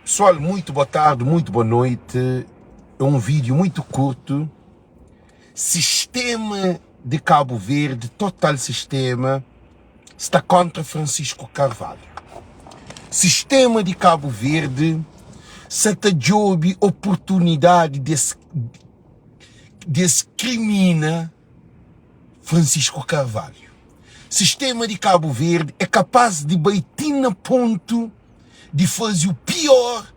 Pessoal, muito boa tarde, muito boa noite. É um vídeo muito curto. Sistema de Cabo Verde, total sistema, está contra Francisco Carvalho. Sistema de Cabo Verde sa ta djobe oportunidade des, discrimina Francisco Carvalho. Sistema de Cabo Verde é capaz de bai ti na ponto di faze o pior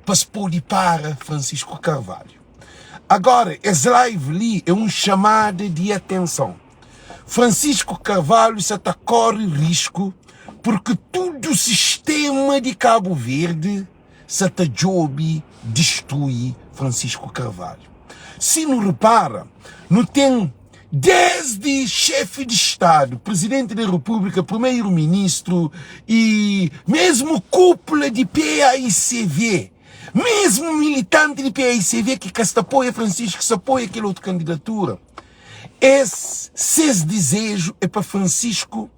pa es pode para Francisco Carvalho. Agora, es live li é um chamada de atenção. Francisco Carvalho sa ta corre risco porque tudo sistema de Cabo Verde sa ta djobe destrui Francisco Carvalho. Si nu repara, nu ten desdi xefi di Stadu, Presidenti di Repúblika, Primeiro Ministru y mesmu kúpula di paicv, mesmu militanti di paicv ki ka sta apoia Francisco, ki sta apoia kel otu kandidatura, es ses dizeju é pa Francisco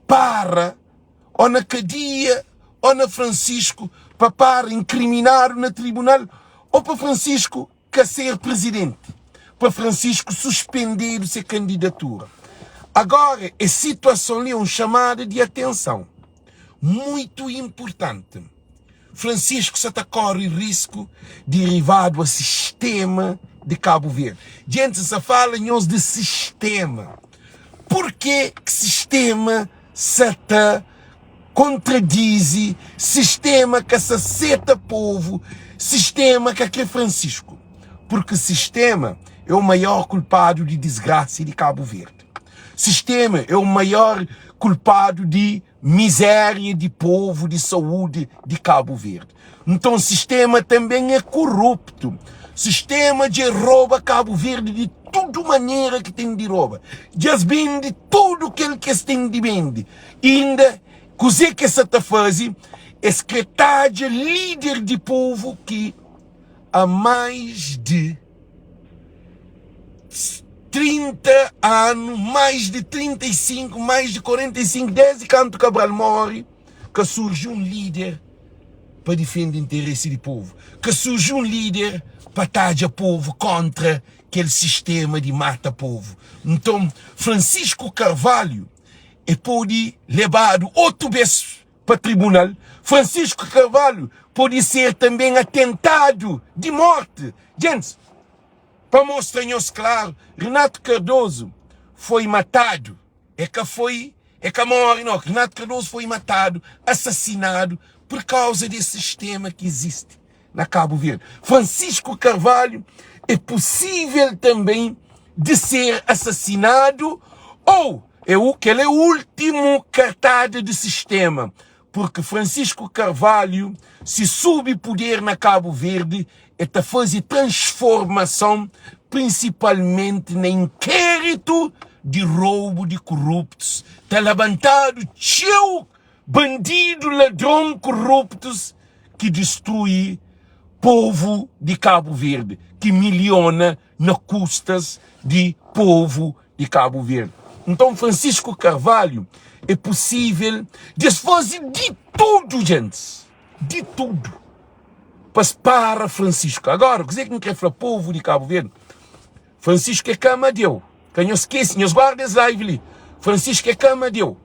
para ó na kadia ó na Francisco pa para inkriminadu na tribunal ó pa Francisco ka ser prizidenti, pa Francisco suspendedu se kandidatura. Agora es situason li é un chamada di atenson muitu inpurtanti. Francisco sa ta kori risku di rivadu a sistema di Kabu Verdi. Djentis N sa fala nhos di sistema. Purke ki sistema sa ta kontradize, sistema ka sa seta povu, sistema ka kre Francisco? Purke sistema é o maior kulpadu di disgrasa di Kabu Verdi. Sistema é o maior kulpadu di Miséria di povu di saúdi di Kabu Verdi. Nton sistema tanben é koruptu. Sistema dja roba Kabu Verdi di tudu manera ki ten di roba. Dja es bende tudu kel ki es ten di bende. Inda kuzê ki es sa ta faze? Es kre tadja líder di povu ki a mais di. 30 anu, mais di 35, mais di 45, desdi kantu Cabral morre, ka surji un líder pa difende interesi di povu, ka surji un líder pa tadja povu kontra kel sistema di mata povu. Nton, Francisco Carvalho e pode lebadu otu bes pa tribunal, Francisco Carvalho pode ser tanben atentadu di morti. Djentis, pa mostra nhos klaru, Renato Cardoso foi matadu, e ka foi, e ka morre no, Renato Cardoso foi matadu, asasinadu por kauza des sistema ki izisti na Kabu Verdi. Francisco Carvalho é possível também de ser assassinado ou é o que ele é o último cartada de sistema, porque Francisco Carvalho se sube poder na Cabo Verde é ta fazer transformação principalmente na inquérito de roubo de corruptos, tá levantado txeu Bandidu ladron koruptus ki distrui povu di Kabu Verdi, ki miliona na kustas di povu di Kabu Verdi. Nton Francisco Carvalho é pusivel di es faze di tudu djentis, di tudu pa es para Francisco. Agora kuze ki N kre fla povu di Kabu Verdi, Francisco é ka Amadeu, ka nhos skese, nhos guarda es live li, Francisco é ka Amadeu.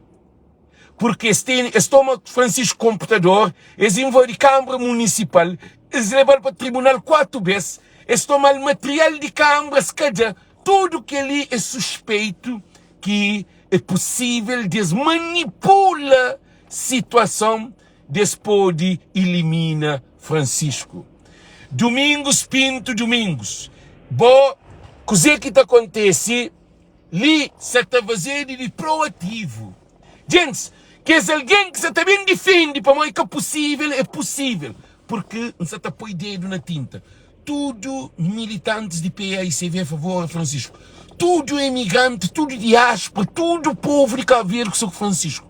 Purki es tene, es toma Francisco konputador, es invadi kanbra munisipal, es leba-l pa tribunal 4 bes, es toma-l material di kanbra, es ka da. Tudu kel-li é suspeitu ki é pusível di es manipula situason di es pode ilimina Francisco. Domingos Pinto Domingos, bo, kuzê ki ta kontese? Li sa ta fazedu di proativu. Djentis, kes algen ki sa ta ben difende pamodi é ka pusível, é pusível, purki N sa ta poi dedu na tinta. Tudu militantis di PAICV a favor di Francisco, tudu emigranti, tudu diáspora, tudu povu di Kabu Verdi ku sta ku Francisco,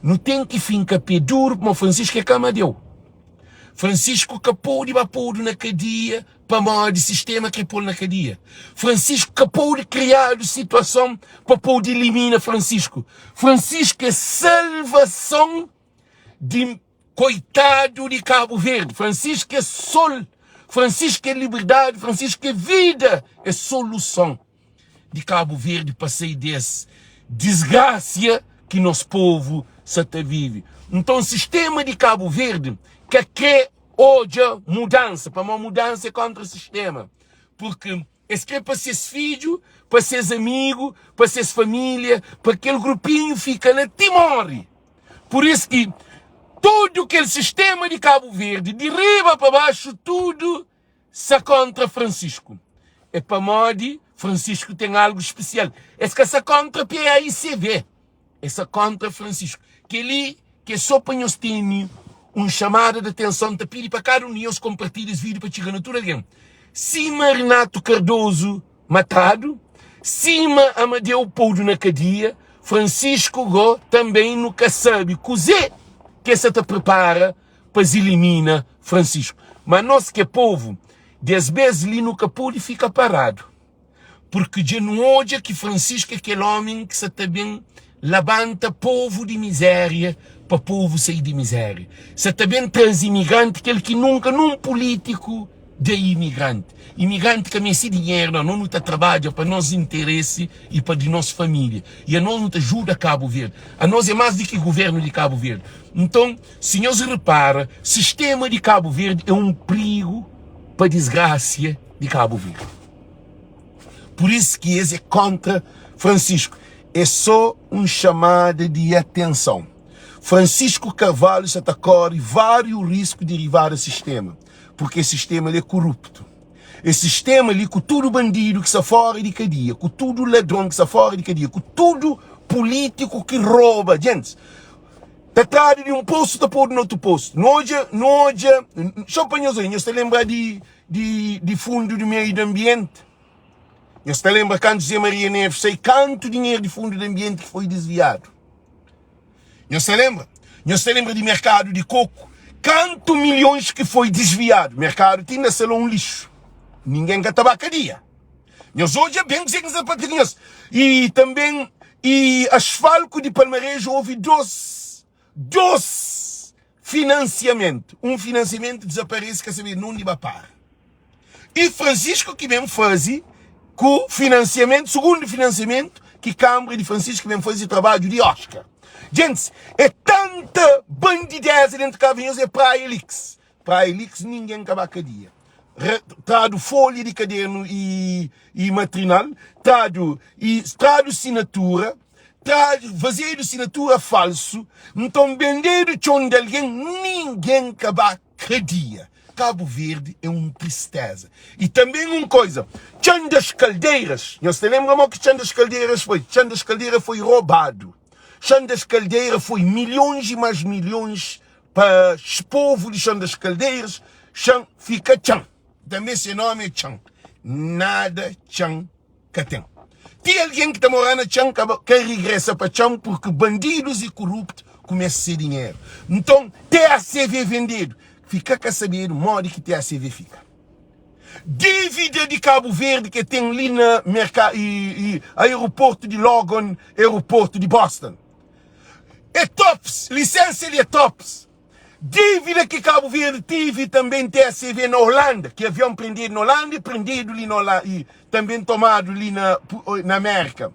nu ten ki finka pé duru pamodi Francisco é ka amadeu. Francisco ka pode ba podu na kadia pamodi sistema kre pol na kadia. Francisco ka pode kriadu situason pa pode ilimina Francisco. Francisco é salvason di. Koitadu di Kabu Verdi. Francisco é sol, Francisco é liberdadi, Francisco é vida, é soluson di Kabu Verdi pa sai des disgrasia ki nos povu sa ta vive. Nton sistema di Kabu Verdi ka kre odja mudansa, pamodi mudansa é kontra sistema, purki Es krê pa ses fidju, pa ses amigu, pa ses família, pa kel grupinhu fika la ti móre. Pur isu ki tudu kel sistéma di Kabu Verdi, di riba pa baxu, tudu sa kóntra Fransisku. É pamodi Fransisku ten algu spesial. Es ka sa kóntra PAICV. Es sa kóntra Francisco. Kel-li ki é sô pa nhos tene un xamada di atenson. N ta pidi pa kada un di nhos konpartilha es vídiu pa txiga na tudu algen. Sima Renato Cardoso matadu, sima Amadeu podu na kadia, Francisco gó tanbê nu ka sabe kuzê ki es sa ta pripara pa es ilimina Francisco. Má nos ki é povu, di es bês li nu ka pode fika paradu. Purki dja nu odja ki Francisco é kel omi ki sa ta ben labanta povu di mizéria pa povu sai di mizéria. Sa ta ben traze imigranti, kel ki nunka nun pulítiku da imigranti. Imigranti ka meste dinheru nau, nos nu ta trabadja pa nos interesi i pa di nos família. I anos nu ta juda Kabu Verdi. Anos é más di ki guvernu di Kabu Verdi. Nton, si nhos repara, sistema di Kabu Verdi é un prigu pa disgrasia di Kabu Verdi. Pur isu ki es é kontra Francisco. É só un xamada di atenson. Francisco Carvalho sa ta kore váriu risku derivadu di sistema, purki es sistema li é koruptu. Es sistema li ku tudu bandidu ki sta fora di kadia, ku tudu ladron ki sta fora di kadia, ku tudu pulítiku ki roba djentis, ta tradu di un postu ta podu na otu postu. Nu odja, nu odja, só pa nhos odja, nhos ta lenbra di di di fundu di meiu di anbienti. Nhos ta lenbra kantu Zé Maria Neves sai, kantu dinheru di fundu di anbienti ki foi disviadu? Nhos ta lenbra? Nhos ta lenbra di merkadu di koku? Kantu milhons ki foi disviadu? Merkadu ti inda sta la un lixu. Ningen ka ta ba kadia. Nhos odja ben kuzê ki N sta papia ku nhos. I tanben i asfalku di Palmareju houve dos dos Finansiamentu, Un finansiamentu dizaparese ka sabe nundi ba para. I Francisco ki ben faze ku finansiamentu, sugundu finansiamentu ki Kambra di Francisco ben faze trabadju di Oscar. Gentis, é tanta bandideza dentu Cabo Nhos é Praia Lix. Praia Lix ningen ka ba kadia. Tradu folha di kadernu i i matrinal, tradu i tradu sinatura. Tradu, fazedu sinatura falsu, nton bendedu txon di algen, ningen ka ba kadia. Kabu Verdi é un tristeza. I tanben un koiza, Txan das Kaldeiras, nhos ta lenbra mo ki Txan das Kaldeiras foi? Txan das Kaldeiras foi robadu. Txan das Kaldeiras foi milhons i mas milhons pa povu di Txan das Kaldeiras, Txan fika Txan. Tanbe se nomi é Txan. Nada Txan ka ten. Ti algen ki ta mora na txan ka ka rigresa pa txan purki bandidus i kuruptu kumesa se dinheru. Nton TACV vendedu. Fika ka sabedu modi ki TACV fika. Dívida di Kabu Verdi ke ten li na merka i i aeroportu di Logan, aeroportu di Boston. É tops, lisensa li é tops. Dívida ki Kabu Verdi tive tanben TSV na Holanda, ki avion prendedu na Holanda i prendedu li na Holanda i tanben tomadu li na na Amérika.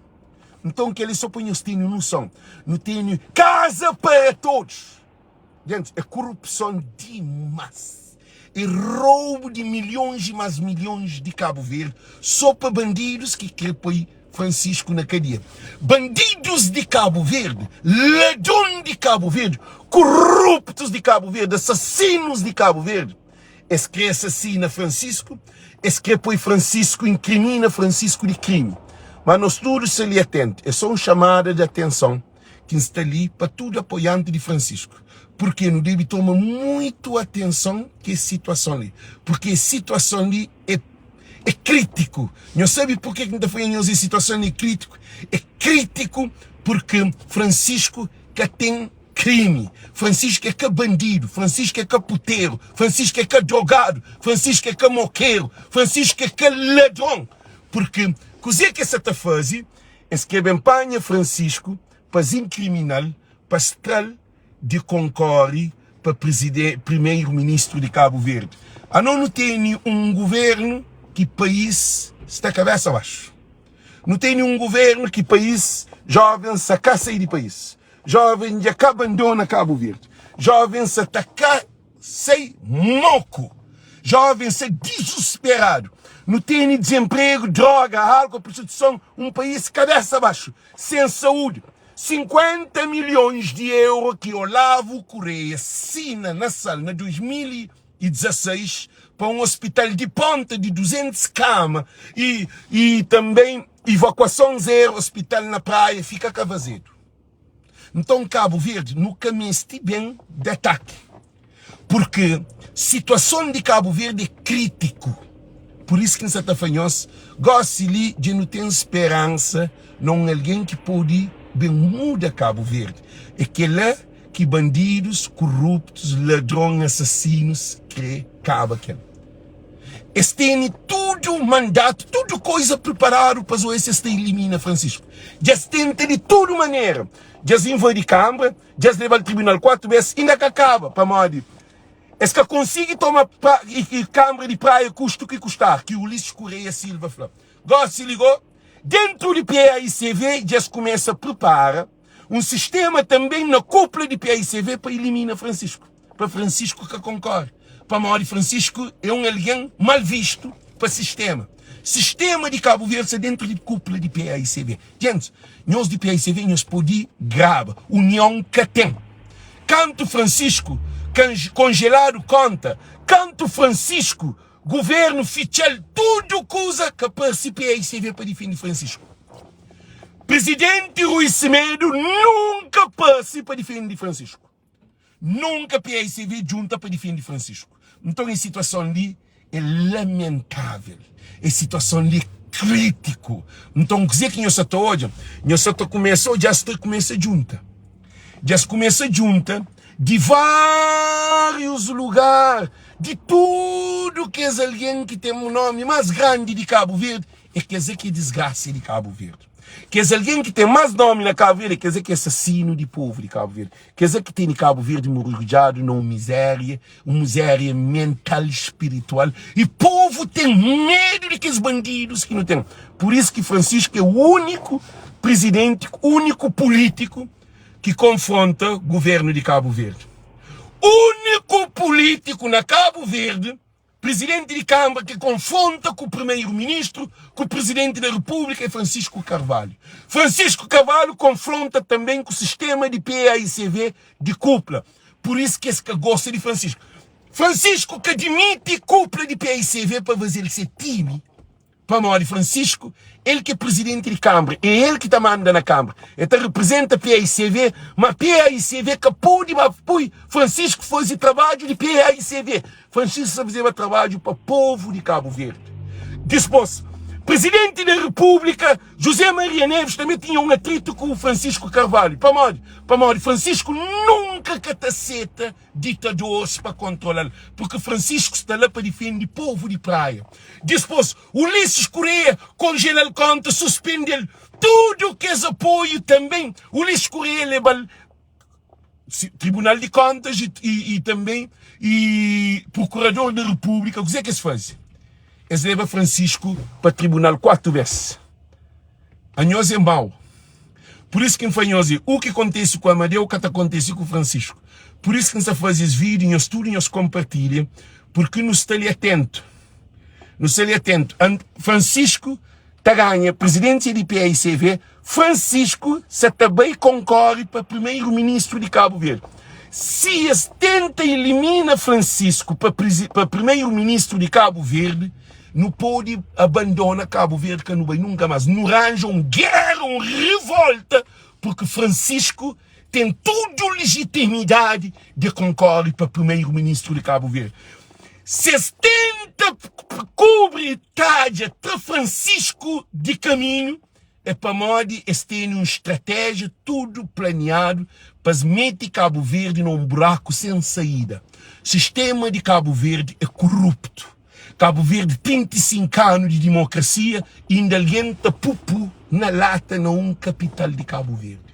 Nton kel-li só pa nhos tene noson. Nu tene casa para todos. Gente, é korupson dimas. É roubo di milhons i más milhons di Kabu Verdi só pa bandidus ki kre poi Francisco na kadia. Bandidos di Cabo Verde, ladron di Cabo Verde, corruptos di Cabo Verde, assassinos di Cabo Verde. Es kre assassina Francisco, es kre poi Francisco, incrimina Francisco di crime. Ma nos tudo sta li atento. É só um chamada de atenção ki N sta li pa tudo apoiante di Francisco. Porque nu debe toma muito atenção ki es situação li. Porque es situação li é é krítiku. Nhos sabe purkê ki N ta fla nhos es situason li é krítiku? É krítiku purkê Francisco ka ten krimi. Francisco é ka bandidu, Francisco é ka puteru, Francisco é ka drogadu, Francisco é ka mokeru, Francisco é ka ladron. Purkê kuzê ki es sa ta faze? Es krê ben panha Francisco pa es inkrimina-l, pa es tra-l di konkore. pa primeiro ministro di Cabo Verde. Ano nu tene um governo ki país sta cabeça baixo. Nu tene um governo ki país jovens sa ka sai di país. Jovem dja ka abandona Cabo Verde. Jovem sa ta ka sai moku. Jovem sa dizusperadu. Nu tene desemprego, droga, álcool, prostituição, um país cabeça baixo, sem saúde. 50 milhões de euro ki Olavo Correia sina na sal na 2016 pa um hospital di ponta di 200 kama e, e também evacuação zero, hospital na praia fica ka vazedu. Nton Cabo Verde nu ka meste ben di ataki, purki situason di Cabo Verde é kritiku. Pur isu ki N sa ta fla nhos, gosi li dja nu ten speransa na un algen ki pode ben muda Cabo Verde. É kela ki bandidus, kuruptus, ladron, asasinus kre kaba kel. Es tene tudu mandatu, tudu koiza priparadu pa zoe si es ta ilimina Francisco. Dja es tenta di tudu manera. Dja es invadi Kambra, dja es leba-l tribunal 4 bes, inda ka kaba, pamodi es ka konsigi toma Kambra di Praia kustu ki kustar, ki Ulisses Correia Silva fla. Gosi li go, dentru di PAICV dja es kumesa pripara un sistema tanben na kupla di PAICV pa ilimina Francisco. Pa Francisco ka konkore, pamodi Francisco é un algen mal vistu pa sistema. Sistema di Kabu Verdi sta dentru di kupla di paicv. Gentis, nhos di paicv nhos podi graba, union ka ten. Kantu Francisco konjeladu konta, kantu Francisco guvernu fitxal tudu kuza, ka parsi paicv pa difende Francisco. Presidenti Rui Semedo nunka parsi pa difende Francisco. Nunka paicv djunta pa difende Francisco. Nton es situason li é lamentável. Es situason li é krítiku. Nton kuzê ki nhos sa ta odja? Nhos sa ta kumesa odja es ta kumesa djunta. Dja es kumesa djunta di várius lugar, di tudu kes algen ki ten un nómi más grandi di Kabu Verdi, é kes é ki é disgrasa di Kabu Verdi. Kes algen ki ten más nómi na Kabu Verdi é kes é ki é asasinu di povu di Kabu Verdi. Kes é ki tene Kabu Verdi murgudjadu na un mizéria, un mizéria mental, spiritual. I povu ten medu di kes bandidus ki nu ten. Pur isu ki Francisco é úniku prizidenti, úniku pulítiku ki konfronta guvernu di Kabu Verdi. Úniku pulítiku na Kabu Verdi Presidente di Kambra ki konfronta ku Primeiro Ministro, ku Presidente da República é Francisco Carvalho. Francisco Carvalho konfronta também ku sistema di PAICV di kupla. Por isso ki es ka gosta di Francisco. Francisco ka dimiti kupla di PAICV pa faze-l se time. Pamodi Francisco, el ki é presidenti di Kambra, é el ki ta manda na Kambra. El ta reprezenta PAICV, ma PAICV ka pode ba poi Francisco faze trabadju di PAICV. Francisco sa fazeba trabadju pa povu di Kabu Verdi. Dispôs, Presidenti da Repúblika, José Maria Neves, tanbe tinha un atritu ku Francisco Carvalho. Pamodi? Pamodi Francisco nunka ka ta seta ditadores pa kontrola-l, purki Francisco sta la pa difende povu di Praia. Dispôs, Ulisses Correia konjela-l konta, suspende-l tudu kes apoiu. Tanben, Ulisses Correia leba-l Tribunal di Kontas i, i, i tanben i Prokurador da Repúblika. Kuzê ki es faze? Es leba Francisco pa tribunal 4 bês. Anhos é mau. Pur isu ki N fla nhos, u ki kontese ku Amadeu ka ta kontese ku Francisco. Pur isu ki N sta faze es vídiu, nhos tudu nhos konpartilha, purki nu sta li atentu. Nu sta li atentu. Francisco ta ganha prezidensia di PAICV, Francisco sa ta bai konkore pa primeru ministru di Kabu Verdi. Si es tenta ilimina Francisco pa pa primeru ministru di Kabu Verdi, Nu pode abandona Kabu Verdi ka nu bai nunka mas. Nu ranja un gera, un rivolta, purki Francisco ten tudu lijitimidadi di konkore pa primeru ministru di Kabu Verdi. Si es tenta kubri tadja, tra Francisco di kaminhu, É pamodi es tene un stratéjia tudu planiadu pa es mete Kabu Verdi na un buraku sen saída. Sistéma di Kabu Verdi é kuruptu. Kabu Verdi 35 anu di dimokrasia inda algen ta pupu na lata na un kapital di Kabu Verdi.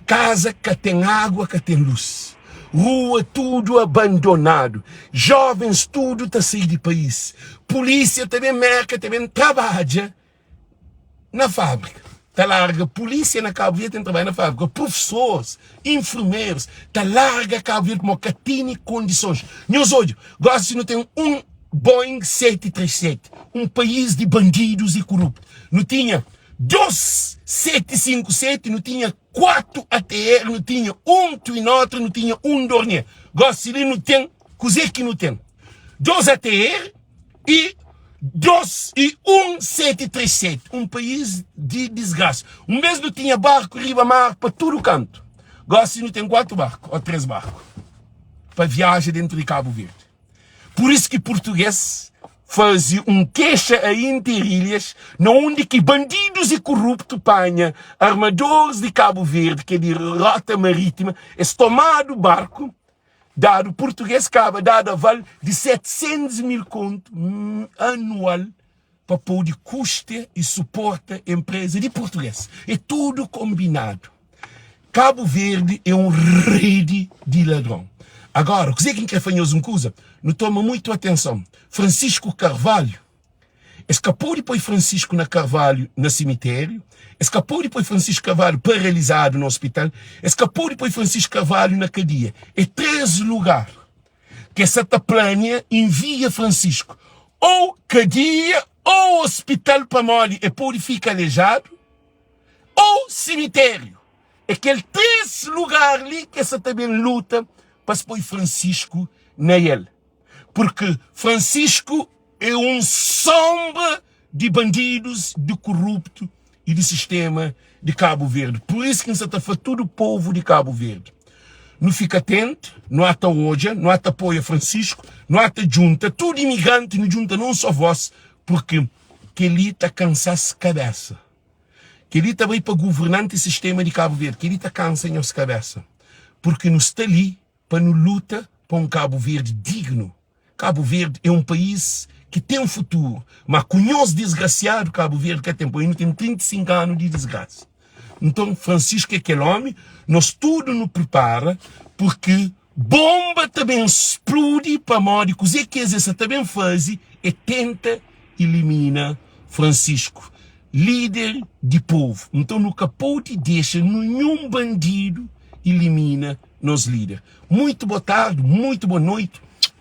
Kaza ka ten agua, ka ten lus. Rua tudu abandonadu. Jovens tudu ta sai di país. Polísia ta ben Merka ta ben trabadja na fábrika. Ta larga polísia na Cabo Verde ten trabadja na fábrika. Professores, enfermeiros ta larga Cabo Verde pamodi ka tene kondisons. Nhos odja, gosi nu ten un Boeing 737, un país di bandidus i koruptu. Nu tinha 2 757, nu tinha 4 ATR, nu tinha un Twin Otter, nu tinha un Dornier. Gosi li nu ten, kuzê ki nu ten? 2 ATR i 2 i 1 737, un país di disgrasa. Un bês nu tinha barku riba mar pa tudu kantu. Gosi nu ten 4 barku ô 3 barku pa viaja dentru di Kabu Verdi. Pur isu ki purtugês faze un kexa a Interilhas na undi ki bandidus i kuruptu panha armadoris di Kabu Verdi ki é di rota marítima, es tomadu barku, dadu purtugês kaba dadu aval di 700 mil kontu anual pa pode kusta i suporta enpreza di purtugês. É tudu konbinadu. Kabu Verdi é un redi di ladron. Agora, kuzê ki N kre fla nhos un kuza, nu toma muitu atenson. Francisco Carvalho, es ka pode poi Francisco na Carvalho na simitériu, es ka pode poi Francisco Carvalho paralizadu na ospital, es ka pode poi Francisco Carvalho na kadia. É 3 lugar ki es sa ta plania envia Francisco, ou kadia ou ospital pamodi e pode fika alejadu, ou simitériu. É kel 3 lugar li ki es sa ta ben luta pa es poi Francisco na el. Purki Francisco é un sonbra di bandidus, di kuruptu i di sistema di Kabu Verdi. Pur isu ki N sa ta fla tudu povu di Kabu Verdi, nu fika atentu, nu ata odja, nu ata apoia Francisco, nu ata djunta tudu imigranti, nu djunta na un só vós, purki kel-li ta kansa-s kabésa. Kel-li ta bai pa guvernanti sistema di Kabu Verdi. Kel-li ta kansa nhos kabésa. Purki nu sta li pa nu luta pa un Kabu Verdi dignu. Kabu Verdi é un país ki ten futuru, ma ku nhos disgrasiadu Kabu Verdi ka ten, poi nu ten 35 anu di disgrasa. Nton Francisco é kel omi, nos tudu nu pripara purki Bomba ta ben spludi pamodi kuze ki es sa ta ben faze é tenta ilimina Francisco, lider di povu. Nton nu ka pode dexa ninhun bandidu ilimina nos lider. Muito bo tardi, muito bo noiti,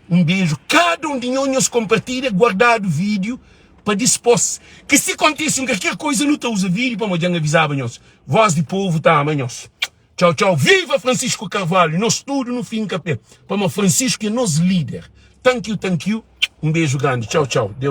un beju kada un di nho. Nhos konpartilha, guardadu video pa dispos ki si kontise un kalker koiza nu ta uza video pamodi dja N avizaba nhos. Voz di povu ta ama nhos. Tchau tchau viva Francisco Carvalho nos tudo nu finca pé pamo Francisco é nos líder thank you thank you um beijo grande tchau tchau Deus.